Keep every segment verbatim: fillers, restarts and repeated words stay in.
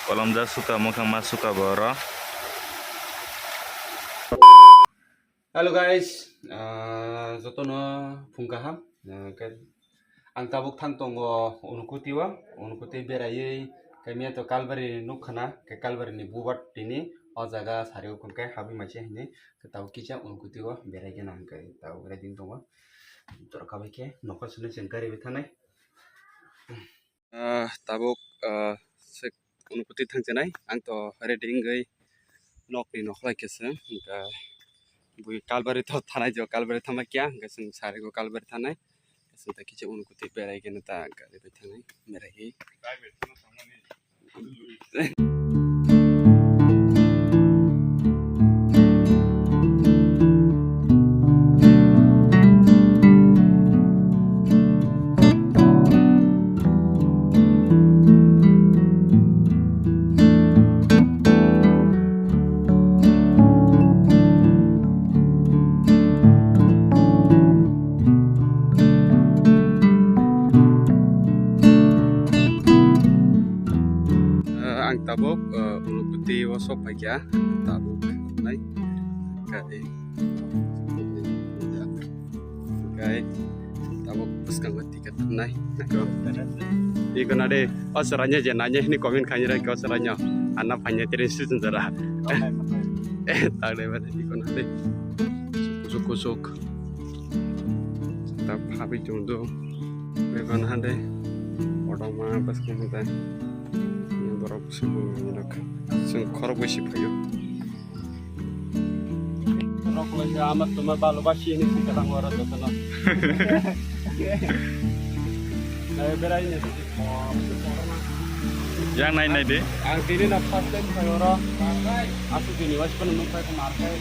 Kolomjak suka, mwkhang ma suka bo oro. Hello guys, ah, jotono phung kaham. Ah, ke-, ang tabuk thang tongo Unukoti o, Unukoti beraiwi kamiya to Kalbari nukha na, ke Kalbari ni bubat tini o jaga sari o khum khe habwi maiche hinwi, ke tabuk kisa Unukoti o berai gana hwnkhe tabuk ready tongo. Jora kabai khe nokha swnwi chwng gari bai thanai. Ah, tabuk, ah, se Unukoti thang chenai, ang to ready wngwi nokni nokhlai khe se, hwnkhe bui Kalbari to thanai jo, Kalbari thangma kya, hwnkhe chwng sari go Kalbari thanai, chwng ta kisa Unukoti berai gana ta gari bai thanai, berai hi. Eh, ang tabuk, eh, Unukoti o sok paikha, tabuk nai, kai, kai, tabuk bwskango ticket nai, iko na de, o chwraino je nanya hini comment khaini rw, o chwraino, anna phanya tiri si jora, eh, tak de, iko na de, kusuk kusuk. Ta phabi tongdo. Bebak hade. Kotorma bwskang hade. Borok sibung rok. Chwng khorok bai si phaio. Rok lai ama tuma balu basi ni si kadang ora jotono. Lai berai ni. Yang nai nai de. Ang tini na first time phaio oro. Aswk dini wasi phano nukphai khe mar khai.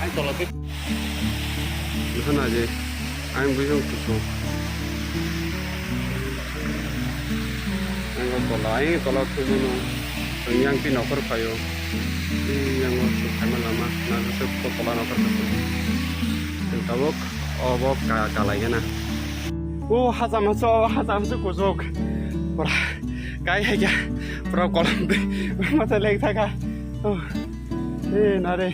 Ang tola tei. Bwsano je, ang bujung kusu. Ang tola, ang tola kusu no. Ang yang pi nokor phaio. Yang o su khaima lama, na su tola nokor kusu. Tabuk obo ka kalai gana. O hacham hacho, hacham hacho kuchuk. Pura kai hai kya, pura kolom de, masa lek thaka. Oh. Eh, nare.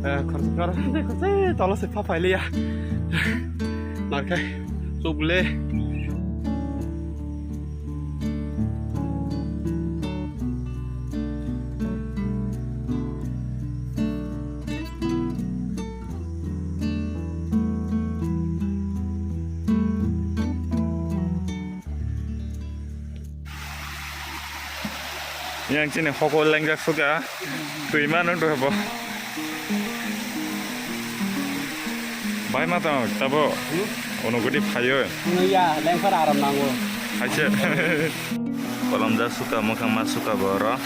Eh, khorsa khor, khorsa, eh, tolo se pha phailiya. Narkhe, chukle. Yang chini hoko lengjak suka, twi mano doi bo. Bai ma tong tabo, Unukoti phaio. Ano ya, lengphar aram nango. Haise. Kolomjak suka, mwkhang ma suka bo oro.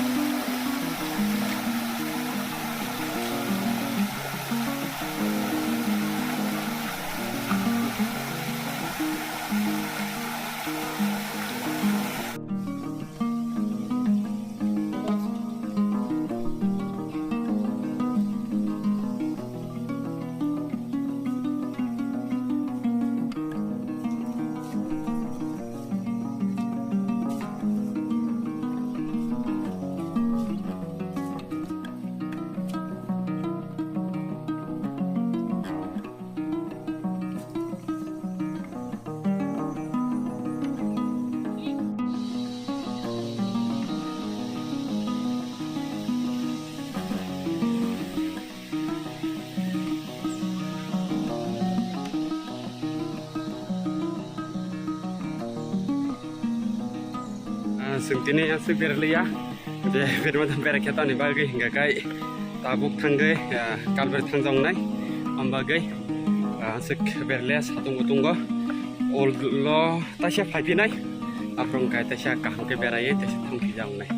Ah, chwng tini aswk berliya. Je, berma tang berai khe tamni bagwi hingka kai tabuk thangwi, ah, Kalbari thangjaknai. Am bagwi, ah, aswk berle satung kutungo. Ol lo taisa phaiphinai. Aphuru hingka taisa kaham khe beraiwi taisa thangphijaknai.